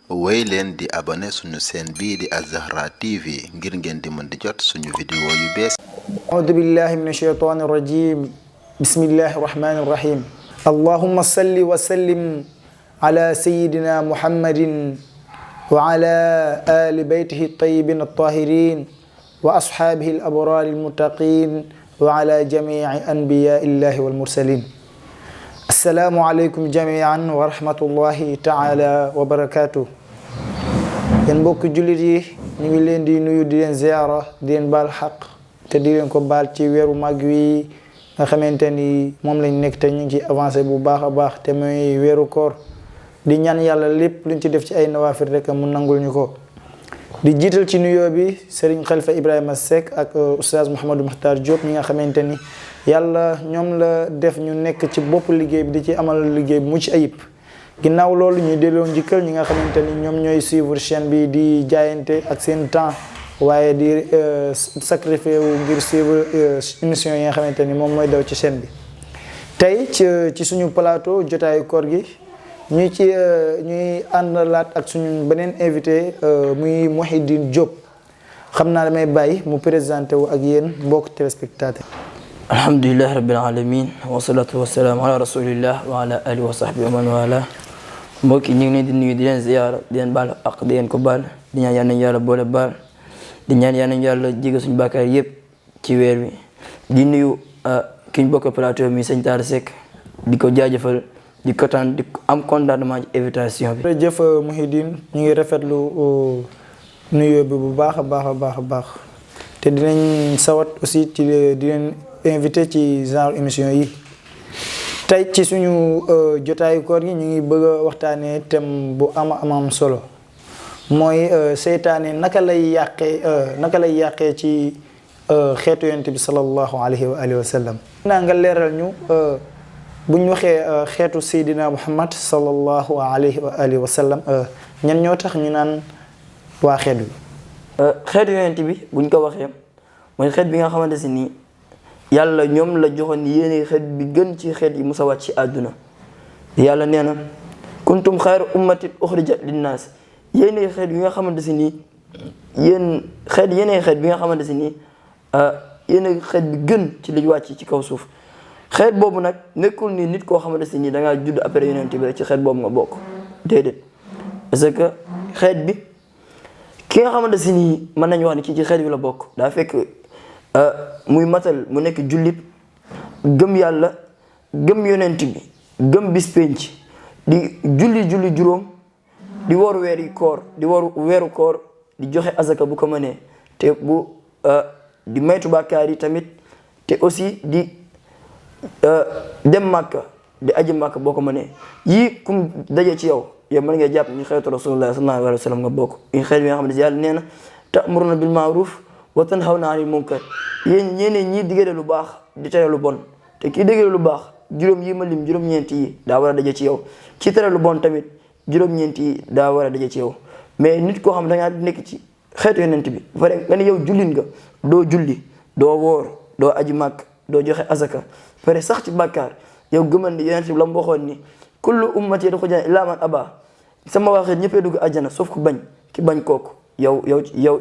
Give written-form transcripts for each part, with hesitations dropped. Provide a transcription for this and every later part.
woy leen di abonné suñu chaîne bii di Al-Zahra TV ngir ngeen di mën di jot suñu vidéo yu bees. A'uudu billahi mina shaytaani rajiim. Bismillahi rahmaani rahiim. Allahumma salli wa sallim ala sayyidina Muhammadin wa ala ali baytihi at-tayyibin at-tahirin wa ashaabihi al-abraari al-muttaqiin wa ala jamii'i anbiyaa'i llahi wal mursaliin. Assalaamu aleykum jamii'an wa rahmatullahi taala wa barakaatuh. Yéen mbokk jullit yi ñu ngi leen di nuyu di leen ziyaara di leen baal xaq te di leen ko baal ci weeru mag wi nga xamante ni moom lañ nekk te ñu ngi ci avancé bu baax a baax te mooy weeru koor di ñaan yàlla lépp luñ ci def ci ay nawaafir rek mu nangul ñu ko. di jiital ci nuyoo bi Serigne Khalifa Ibrahima Seck ak Oustaz Mouhamadou Makhtar Diop ñi nga xamante ni yàlla ñoom la def ñu nekk ci bopp liggéey bi di ci amal liggéey bu mucc ayib. ginnaaw loolu ñuy delloo njikkal ñi nga xamante ni ñoom ñooy suivre chaîne bi di jaayante ak seen temps waaye di sacrifier wu ngir suivre émission yi nga xamante ni moom mooy daw ci chaîne bi. tey ci suñu plateau jotaayu koor gi ñuy àndalaat ak suñu beneen invité muy Mouhidine Diop xam naa damay bàyyi mu présenté wu ak yéen mbokk téléspectateur. alhamdulillahi rabbil alamin wasalaatu wasalaamu ala rasulillah wa ala alihi wa sahbihi wa man wala mbokk yi ñu ngi leen di nuyu di leen ziyaara di leen baal ak di leen ko baal di ñaan yal nañu yàlla boole baal di ñaan yal nañu yàlla jégal suñu bàkkaar yëpp ci weer wi di nuyu ki ñu bokk plateau mi sëñ Talla Seck di ko jaajëfal di kontaan di am contentement ci invitation bi. jërëjëf Mouhidine ñu ngi rafetlu nuyoo bi bu baax a baax te dinañ sawat aussi ci di leen invité ci genre émission yi. tey ci suñu jotaayu koor gi ñu ngi bëgg a waxtaanee thème bu am solo mooy seytaane naka lay yàqee ci xeetu yonent bi sallallahu alayhi wa alihi wa sallam. naa nga leeral ñu bu ñu waxee xeetu Seydina Muhammad sallallahu alayhi wa alihi wa sallam ñan ñoo tax ñu naan waa xeet bi. xeetu yonent bi buñ ko waxee mooy xeet bi nga xamante si nii yàlla ñoom la joxoon yéene xeet bi gën ci xeet yi musa wàcc ci àdduna. yàlla nee na kuntum xayra ummatin uxrijat linnaas yéene xeet bi nga xamante si nii yéene xeet bi nga xamante si nii yéene xeet bi gën ci li wàcc ci kaw suuf. xeet boobu nag nekkul ni nit koo xamante si nii da ngaa judd après yonent bi rek ci xeet boobu nga bokk déedéet parce que xeet bi ki nga xamante si nii mën nañu wax ni kii ci xeet bi la bokk daa fekk muy matal mu nekk jullit gëm yàlla gëm yonent bi gëm bis penc di julli juróom di woor weeru koor di joxe azaka bu ko mënee te di maytu bàkkaar yi tamit te aussi di dem màkka di aji màkka boo ko mënee yii kum daje ci yow mën nga jàpp ñu xeetu rasulullah sallallahu alayhi wa sallam nga bokk ñu xeet bi nga xam ne yàlla nee na ta'muruna bil ma'ruf wa tanhawna 'anil munkar yéen ñii diggale lu baax di tere lu bon te kii diggale lu baax juróom yi ma lim juróom-ñeent yi daa war a daje ci yow ci tere lu bon tamit juróom-ñeent yi daa war a daje ci yow mais nit koo xam ne da ngaa nekk ci xeetu yonent bi ba pare nga ne yow jullit nga doo julli doo woor doo aji màkk doo joxe azaka pare sax ci bàkkaar yow gëmal ni yonent bi la mu waxoon ni kullu ummati yadkhuluna illa man aba sama waa xeet ñëppee dugg àjjana sauf ku bañ ki bañ kooku yow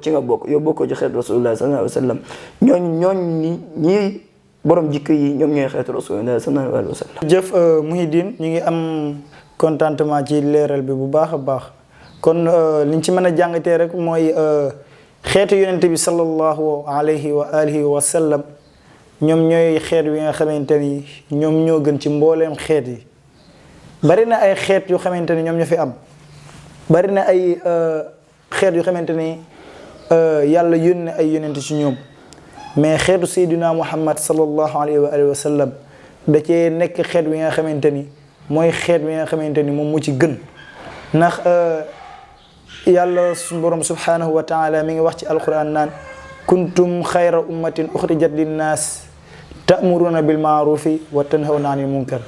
ci nga bokk yow bokkoo ci xeetu rasulullah sallallahu alayhi wa sallam ñooñ ñii borom jikko yi ñoom ñooy xeetu rasulullah sallallahu alayhi wa sallam. jëf Mouhidine ñu ngi am contentement ci leeral bi bu baax a baax kon liñ ci mën a jàngatee rek mooy xeetu yonent bi sallallahu alayhi wa alihi wa sallam ñoom ñooy xeet wi nga xamante ni ñoom ñoo gën ci mbooleem xeet yi. bari na ay xeet yu xamante ni ñoom ñoo fi am bari na ay xeet yu xamante ni yàlla yónne ay yonent ci ñoom mais xeetu Seydina Muhammad sallallahu alayhi wa alihi wa sallam da cee nekk xeet wi nga xamante ni mooy xeet wi nga xamante ni moom mu ci gën ndax yàlla suñu borom subhanahu wa taala mi ngi wax ci alquran naan kuntum xayra ummatin uxrijat linnaas ta'muruna bil ma'rufi wa tanhawna 'anil munkar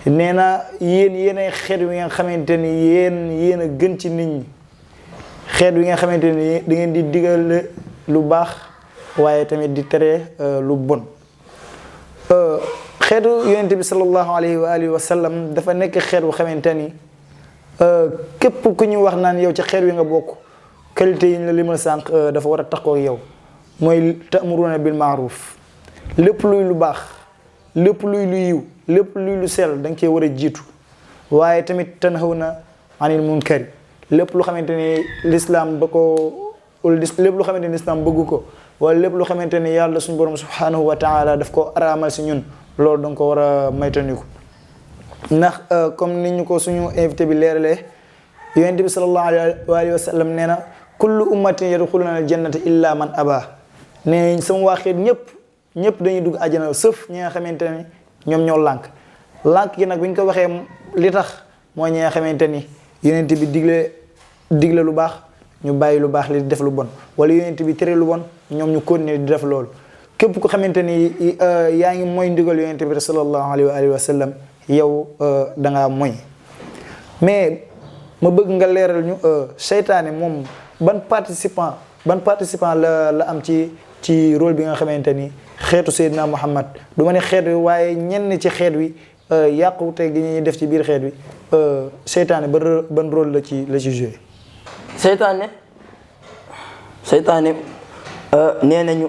nee na yéenay xeet wi nga xamante ni yéen a gën ci nit ñi xeet wi nga xamante ni da ngeen di digal lu baax waaye tamit di tere lu bon. xeetu yonent bi sallallahu alayhi wa alihi wa sallam dafa nekk xeet bu xamante ni képp ku ñu wax naan yow ci xeet wi nga bokk qualité yi ñu la limal sànq dafa war a taxoo ak yow mooy ta'muruna bil ma'ruf lépp luy lu baax lépp luy lu yiw lépp luy lu sell da nga cee war a jiitu waaye tamit tanhawna anil munkari lépp lu xamante ni l'islam da ko lépp lu xamante ni l'islam bëgg ko wala lépp lu xamante ni yàlla suñu borom subhanahu wa taala daf ko araamal si ñun loolu da nga ko war a maytandiku ndax comme ni ñu ko suñu invité bi leeralee yonent bi sallallahu alayhi wa sallam nee na kullu ummatin yadxuluna al jannata illa man aba nee sama waa xeet ñëpp dañuy dugg àjjana sëf ñi nga xamante ni ñoom ñoo lànk gi nag bu ñu ko waxee li tax mooy ñi nga xamante ni yonent bi digle lu baax ñu bàyyi lu baax li def lu bon wala yonent bi tere lu bon ñoom ñu continuer di def loolu képp ku xamante ni yaa ngi mooy ndigal yonent bi sallallahu alayhi wa sallam yow da ngaa mooy mais ma bëgg nga leeral ñu seytaane moom ban participant la am ci rôle bi nga xamante ni xeetu Seydina Muhammad du ma ne xeet wi waaye ñenn ci xeet wi yàqute gi ñuy def ci biir xeet wi seytaane ban rôle la ci joué. seytaane nee nañu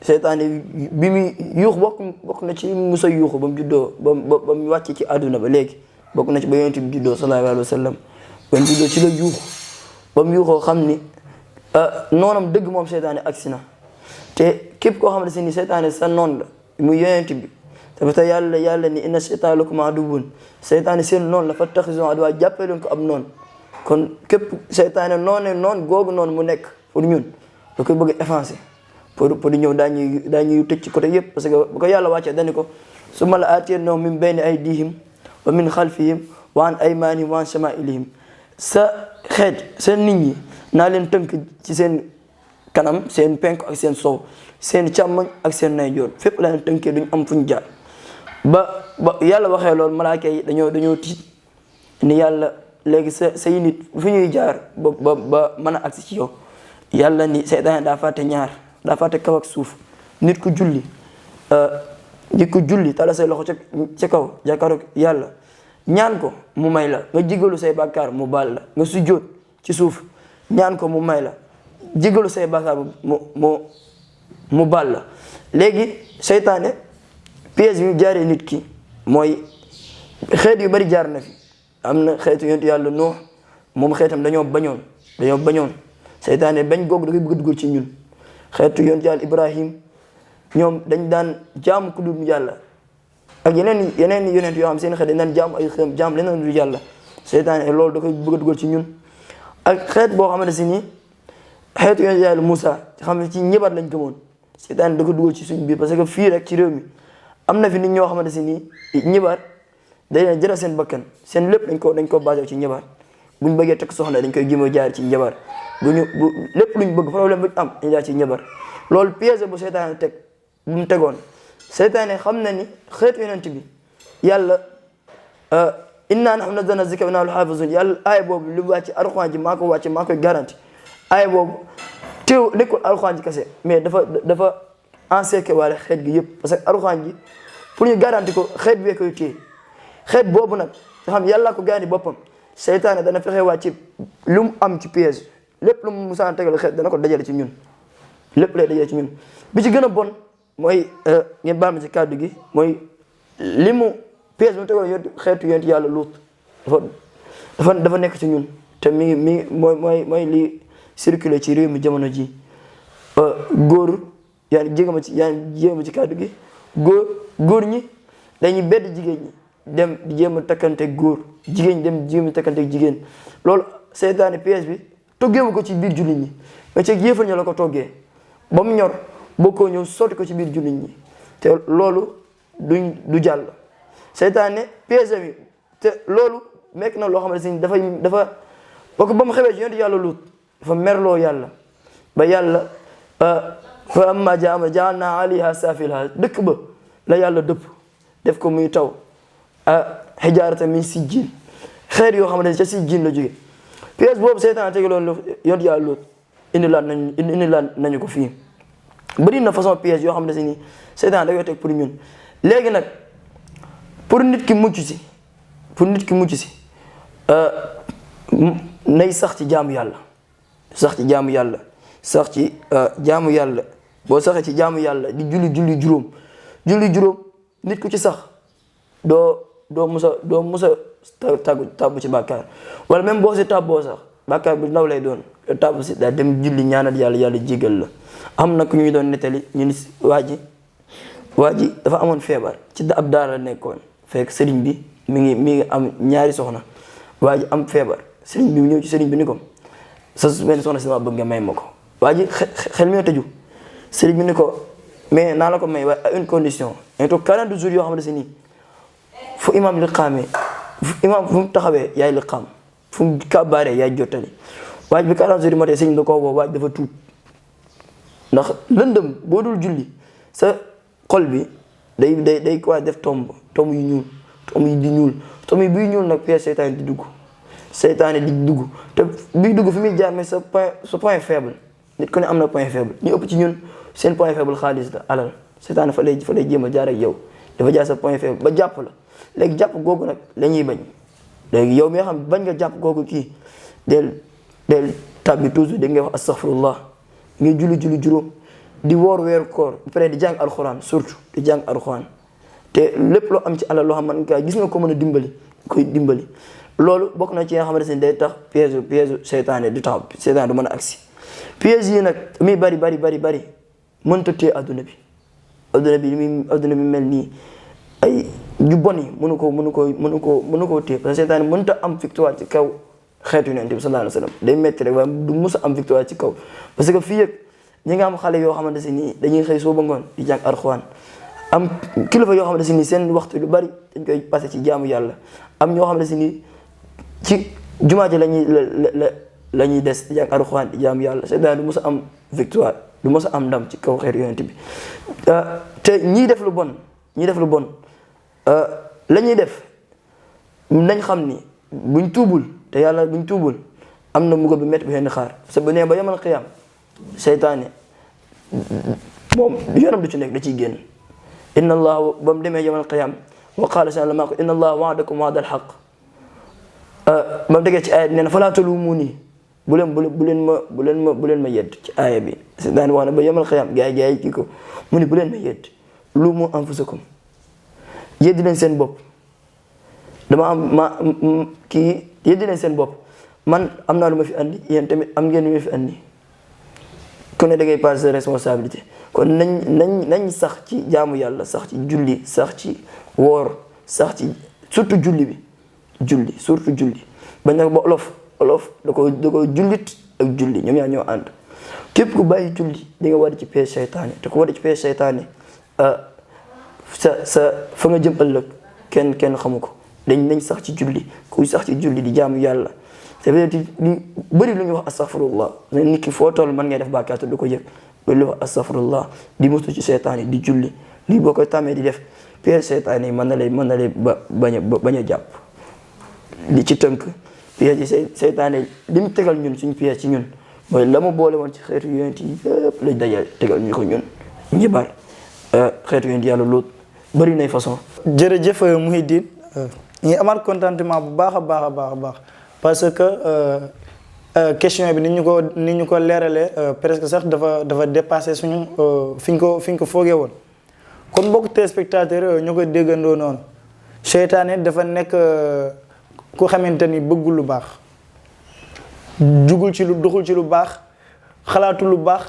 seytaane bi muy yuux bokk na ci musa yuuxu ba mu juddoo ba mu wàcc ci àdduna ba léegi bokk na ci ba yonent bi juddoo sallallahu alayhi wa sallam ba mu juddoo ci la yuuxu ba mu yuuxoo xam ni noonam dëgg moom seytaane agsi na te képp koo xamante ni seytaane sa noon la muy yonent bi te yàlla ni inna seytaane lakum aduwwun seytaane seen noonu la fattaxizuuhu aduwwan jàppee leen ko ab noonu kon képp seytaane noon googu noonu mu nekk pour ñun da koy bëgg a effacer pour di ñëw daañuy tëj ci côté yëpp parce que bu ko yàlla wàccee dañu ko summa la aatiyannahum min bayni aydihim wa min xalfihim wa an aymanihim wa an shamaa'ilihim sa xeet seen nit ñi naa leen tënk ci seen kanam seen penk ak seen sow seen càmmoñ ak seen ndeyjoor fépp la leen tënkee duñ am fuñ jaar ba yàlla waxee loolu malaaka yi dañoo tiit ni yàlla léegi say nit fu ñuy jaar ba mën a agsi ci yow yàlla ni seytaane daa fàtte kaw ak suuf nit ku julli tala say loxo ca kaw jàkkaaroog yàlla ñaan ko mu may la nga jigalu say bàkkaar mu baal la nga sujjóot ci suuf ñaan ko mu may la jigalu say bàkkaar mu baal la léegi seytaane piège yu jaaree nit ki mooy xeet yu bari jaar na fi am na xeetu yonent yàlla Nuux moom xeetam dañoo bañoon seytaane bañ googu da koy bëgg a dugal ci ñun xeetu yonent yàlla Ibrahim ñoom dañ daan jaamu ku dul yàlla ak yeneen yonent yoo xam seen xeet dañ daan jaamu ay xëm jaam leneen du yàlla seytaane loolu da koy bëgg a dugal ci ñun ak xeet boo xamante si nii xeetu yonent yàlla Moussa xam ne ci ñëbaat lañ gëmoon seytaane da ko dugal ci suñ biir parce que fii rek ci réew mi am na fi nit ñoo xamante si nii ñëbaat day leen jëral seen bakkan seen lépp dañ ko basé ci ñëbaat buñ bëggee tekk soxna dañ koy jéem a jaar ci ñëbaat lépp luñ bëgg problème buñ am dañ jaar ci ñëbaat loolu piège bu seytaane bu mu tegoon seytaane xam na ni xeetu yonent bi yàlla inna nahnu nazzalna zikra wa inna lahu hafizun yàlla aaya boobu li mu wàcc alxuraan ji maa koy garanti aaya boobu teew nekkul alxuraan ji kese mais dafa encercler waale xeet gi yëpp parce que alxuraan ji pour ñu garanti ko xeet bi koy téye xeet boobu nag nga xam yàlla ko garanti boppam seytaane dana fexe wàcc lu mu am ci piège lépp lu mu musaan tegal xeet dana ko dajale ci ñun lépp lay dajale ci ñun bi ci gën a bon mooy ngeen baal ma ci kàddu gi mooy li mu piège bi mu tegal xeetu yonent yàlla Luut dafa nekk ci ñun te mi ngi mooy li circulé ci réew mi jamono ji góor yaa ngi jéema ci kàddu gi góor ñi dañuy bedd jigéen ñi dem di jéem a takkante góor jigéen ñi dem di jéem a takkante jigéen loolu seytaane piège bi toggeewu ko ci biir jullit ñi mais ci yéefal ña la ko toggee ba mu ñor boo ko ñëw sotti ko ci biir jullit ñi te loolu du jàll seytaane piège bi te loolu mekk na loo xamante ne dafa boo ko ba mu xewee ci yonent yàlla Luut dafa merloo yàlla ba yàlla fa amma ja'alna 'alayha safilha dëkk ba la yàlla dëpp def ko muy taw hijaratan min sijjin xeer yoo xamante ne ca sijjin la jóge piège boobu seytaan tegaloon yonent yàlla Luut indi laan nañu ko fii bëri na façon piège yoo xamante ni seytaan da koy teg pour ñun léegi nag pour nit ki mucc si nay sax ci jaamu yàlla sax ci jaamu yàlla sax ci jaamu yàlla boo saxee ci jaamu yàlla di julli juróom nit ku ci sax doo musa tàbbu ci bàkkaar wala même boo si tàbboo sax bàkkaar bu ndaw lay doon tàbbu si daa dem julli ñaanal yàlla jégal la. am na ku ñuy doon nettali ñu ni waa ji dafa amoon feebar ci ab daara la nekkoon fekk sëriñ bi mi ngi am ñaari soxna waa ji am feebar sëriñ bi ñëw ci sëriñ bi ni ko sa benn soxna si ma bëgg nga may ma ko waa ji xel mi tëju sëriñ bi ni ko mais naa la ko may waaye à une condition mais toog 42 jours yoo xamante si nii fu imam liqaamee imam fu mu taxawee yaay liqaam fu mu kàbbaaree yaay jottali waa ji bi 42 jours yi matee sëriñ da koo woo waa ji dafa tuub ndax lëndëm boo dul julli sa xol bi day ko def tomb yu ñuul tomb yi buy ñuul nag piège seytaane di dugg te buy dugg fi muy jaar mais sa point faible nit ku ne am na point faible ñu ëpp ci ñun seen point faible xaalis la alal seytaane fa lay jéem a jaar ak yow dafa jaar sa point faible ba jàpp la léegi jàpp googu nag la ñuy bañ léegi yow mi nga xam bañ nga jàpp googu kii del tàbbi toujours da ngay wax astaghfirullah ngay julli juróom di woor weeru koor après di jàng alxuraan surtout di jàng alxuraan te lépp loo am ci alal loo xam man nga gis nga ko mën a dimbali loolu bokk na ci nga xamante ne day tax piège seytaane du tax seytaane du mën a agsi piège yi nag mi bari mënta téye adduna bi mel nii ay ju bon yi mënu koo téye parce que seytaane mënta am victoire ci kaw xeetu Yonent bi sallallahu alayhi wa sallam day metti rek waaye du mus a am victoire ci kaw parce que fii yëg ñi nga am xale yoo xamante si nii dañuy xëy soo ba ngoon di jàng alxuraan am kilifa yoo xamante si nii seen waxtu lu bari dañ koy passé ci jaamu yàlla am ñoo xamante si nii ci jumaa ji la ñuy des di jàng alxuraan di jaamu yàlla seytaane du mus a am victoire du mus a am ndam ci kaw xeetu Yonent bi te ñiy def lu bon la ñuy def nañ xam ni buñ tuubul te yàlla buñ tuubul am na mbugal bu métti bu leen xaar sa bu nee ba yamal xiyaam seytaane moom yoonam du ci nekk da ciy génn inna allah ba mu demee yamal qiyaam wa qaala sala maa ko inna allah waadakum waada alxaq ba mu tegee ci aaya bi nee na falaa taluumuunii bu leen ma yedd ci aaya bi seytaane wax na ba yamal qiyaam gaa yi kii ko mu ni bu leen ma yedd luumu anfusakum yeddi leen seen bopp dama am yeddi leen seen bopp man am naa lu ma fi andi yéen tamit am ngeen lu ma fi andi ku ne da ngay passer sa responsabilité kon nañ sax ci jaamu yàlla sax ci julli sax ci woor sax ci surtout julli bañ nag ba olof da ko jullit ak julli ñoom ñoo ànd képp ku bàyyi julli di nga war ci piège seytaane te ku war ci piège seytaane sa fa nga jëm ëllëg kenn xamu ko nañ sax ci julli kuy sax ci julli di jaamu yàlla c'est vrai li bëri lu ñuy wax astaghfirullah nit ki foo toll mën ngay def bàkkaar te du ko yëg bëri lu wax astaghfirullah di mustu ci seytaane di julli lii boo koy tàmmee di def piège seytaane yi mën na lay bañ a jàpp li ci tënk piège yi seytaane li mu tegal ñun suñu piège ci ñun mooy la mu boole woon ci xeetu yonent yi yëpp lañ dajal tegal ñu ko ñun ñibar xeetu yonent yàlla loot bëri nay façon. jërëjëf Mouhidine ñu amaat contentement bu baax a baax parce que question bi ni ñu ko leeralee presque sax dafa dépassé suñu fi ñu ko foogee woon kon mbokk téléspectateur ñu ko déggandoo noonu seytaane dafa nekk ku xamante ni bëggul lu baax jugul ci lu doxul ci lu baax xalaatu lu baax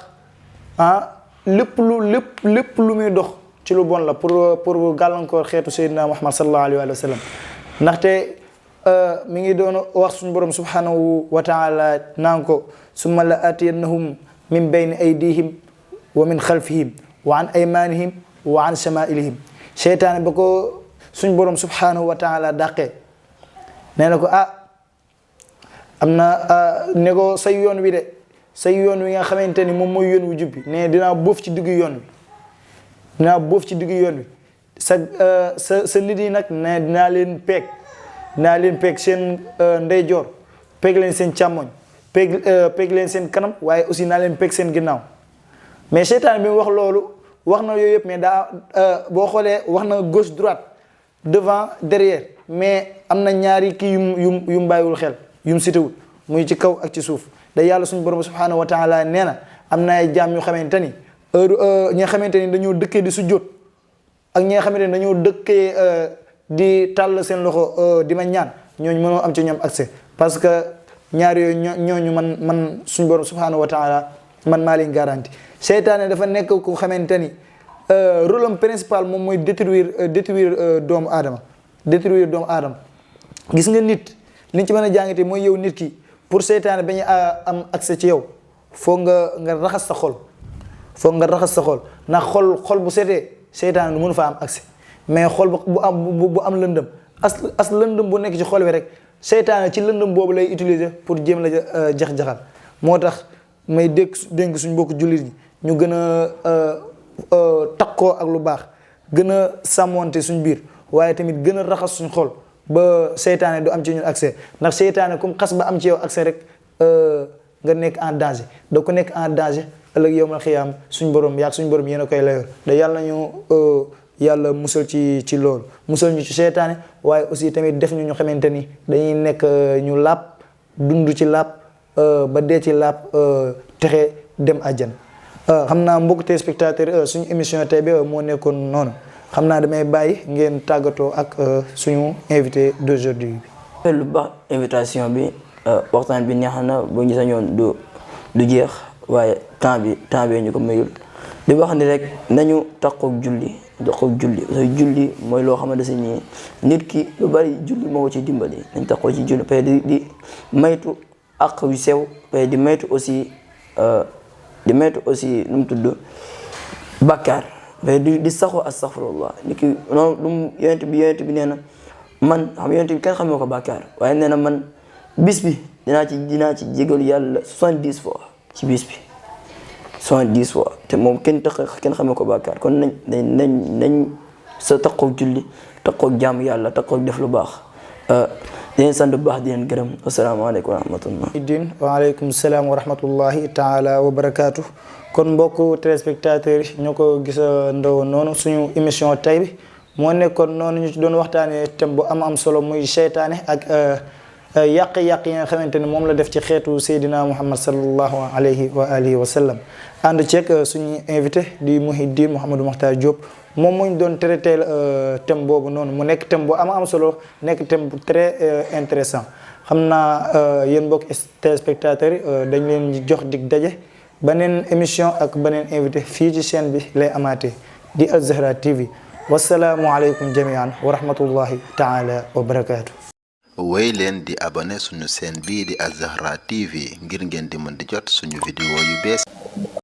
lépp lu muy dox ci lu bon la pour gàllankoor xeetu Seydina Muhammad sallallahu alayhi wa sallam ndaxte mi ngi doon wax suñu borom subhanahu wa taala naan ko summa la atiyannahum min bayni aydihim wa min xalfihim wa an aymanihim wa an shamailihim seytaane ba ko suñu borom subhanahu wa taala dàqee nee na ko am na ne ko say yoon wi nga xamante ni moom mooy yoon wu jub bi ne dinaa boof ci diggu yoon wi sa nit yi nag ne dinaa leen peeg seen ndeyjoor peeg leen seen càmmoñ peeg leen seen kanam waaye aussi naa leen peeg seen ginnaaw mais seytaan bi mu wax loolu wax na yooyu yëpp mais boo xoolee wax na gauche droite devant derrière mais am na ñaari kii yu mu bàyyiwul xel yum sitewut muy ci kaw ak ci suuf da yàlla suñu borom subhanahu wa taala nee na am na ay jaam yu xamante ni heure ñi nga xamante ni dañoo dëkkee di sujjóot ak ñi nga xamante ni dañoo dëkkee di tàll seen loxo di ma ñaan ñooñu mënoo am ci ñoom accès parce que ñaar yooyu ñooñu man suñu borom subhanahu wa taala man maa leen garanti seytaane dafa nekk ku xamante ni rôle am principal moom mooy détruire doomu aadama gis nga nit liñ ci mën a jàngatee mooy yow nit ki pour seytaane bañ a am accès ci yow foog nga raxas sa xol ndax xol bu setee seytaane du mënu fa am accès mais xol bu am lëndëm as lëndëm bu nekk ci xol bi rek seytaane ci lëndëm boobu lay utiliser pour jéem la jax-jaxal moo tax may dénk suñ mbokk jullit ñi ñu gën a takkoo ak lu baax gën a sàmmonte suñ biir waaye tamit gën a raxas suñ xol ba seytaane du am ci ñun accès ndax seytaane comme xas ba am ci yow accès rek nga nekk en danger da ko nekk en danger ëllëg yawmal xiyaam suñ borom yéen a koy layoor da yàlla nañu yàlla musal ci loolu musal ñu ci seytaane waaye aussi tamit def ñu xamante ni dañuy nekk ñu laab dund ci laab ba dee ci laab texe dem àjjan xam naa mbokk téléspectateur suñu émission tey bi moo nekkoon noonu xam naa damay bàyyi ngeen tàggatoo ak suñu invité d'aujourd'hui bi. lu baax invitation bi waxtaan bi neex na bu ñu sañoon du jeex waaye temps bi ñu ko mayul di wax ni rek nañu takkook julli julli mooy loo xamante si nii nit ki lu bari julli moo ko ci dimbali nañ takkoo ci julli peut di maytu ak yu sew peut di maytu aussi nu mu tudd bàkkaar mais di saxoo astaghfirullah nit ki noonu yonent bi nee na man xam yonent bi kenn xamee ko bàkkaar waaye nee na man bis bi dinaa ci jégalu yàlla 70 fois ci bis bi 70 fois te moom kenn xamee ko bàkkaar kon nañ sa takkoog julli takkoog jaamu yàlla takkoog def lu baax di leen sant bu baax di leen gërëm asalaamaaleykum wa rahmatullah. waaleykum salaam wa rahmatullahi taala wa barakaatu. kon mbokk téléspectateurs yi ñoo ko gisandoo noonu suñu émission tey bi moo nekkoon noonu ñu ci doon waxtaanee thème bu am solo muy seytaane ak yàq-yàq yi nga xamante ne moom la def ci xeetu Seydina Muhammad sallallahu alayhi wa alihi wa sallam ànd ceeg suñu invité di Mouhidine Mouhamadou Makhtar Diop moom moo ñu doon traité thème boobu noonu mu nekk thème bu am solo nekk thème bu très intéressant xam naa yéen mbokk téléspectateurs yi dañ leen jox dig daje beneen émission ak beneen invité fii ci chaîne bi lay amaatee di Al-Zahra TV wasalaamu aleykum jamian wa rahmatullahi taala wa barakaatu. wéy leen di abonné suñu chaîne bii di Al-Zahra TV ngir ngeen di mën di jot suñu vidéo yu bees